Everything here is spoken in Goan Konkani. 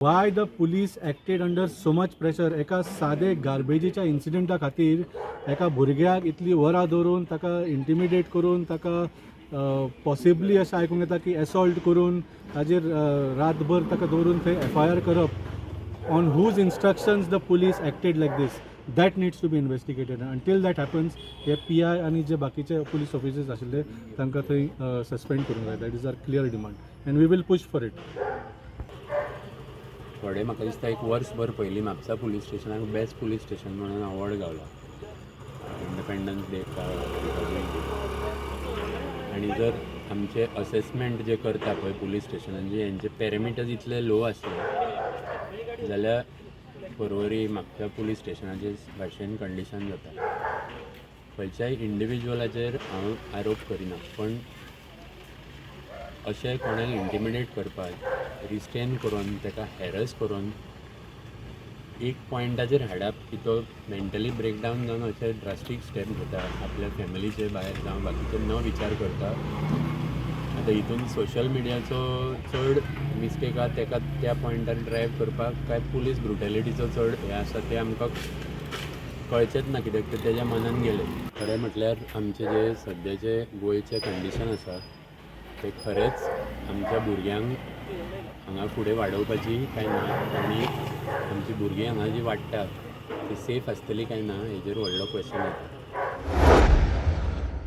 Why the police acted under so much pressure? एका सादे गार्बेजीच्या इन्सिडंटा खातीर एका भुरग्याक इतली वरां दवरून, ताका इंटिमिडेट करून, ताका पॉसिबली अशें आयकूंक येता की एसॉल्ट करून, ताजेर रातभर ताका दवरून थंय एफआयआर करप, on whose instructions the police acted like this, that needs to be investigated. Until that happens, hey PI आनी जे बाकीचे पुलीस ऑफिसर्स आशिल्ले तांकां थंय सस्पेंड करूंक जाय. That is our clear demand and we will push for it. थोडे म्हाका दिसता एक वर्सभर पयलीं म्हापसा पुलीस स्टेशनाक बेस्ट पुलीस स्टेशन म्हणून अवॉर्ड गावला, इंडिपेंडन्स डे, रिपब्लीक डे. आनी जर आमचे असेसमेंट जे करता पळय पुलीस स्टेशनांचे, हेंचे पॅरामिटर्स इतले लो आसले जाल्यार पर्वरी म्हापसा पुलीस स्टेशनाचे भाशेन कंडिशन जाता. खंयच्याय इंडिविज्युअलाचेर हांव आरोप करिना, पण अशें कोणाक इंटिमिडेट करपाक, रिस्ट्रेन करून, ताका हॅरस करून एक पॉयंटाचेर हाडप की तो मेंटली ब्रेकडावन जावन अशे ड्रास्टीक स्टेप घेता, आपल्या फॅमिलीचे भायर जावं बाकीचे न विचार करता. आतां हितून सोशल मिडियाचो चड मिस्टेक आहा तेका त्या पॉयंटार ड्रायव करपाक, काय पुलीस ब्रुटेलिटीचो चड हें आसा तें आमकां कळचेंच ना, कित्याक ते तेज्या मनान गेलें. खरें म्हटल्यार आमचें जें सद्याचें गोंयचें कंडिशन आसा तें खरेंच आमच्या भुरग्यांक हांगा फुडें वाडोवपाची काय ना आनी आमची भुरगीं हांगा जी वाडटा ती सेफ आसतली काय ना हेजेर व्हडलो क्वेश्चन येता.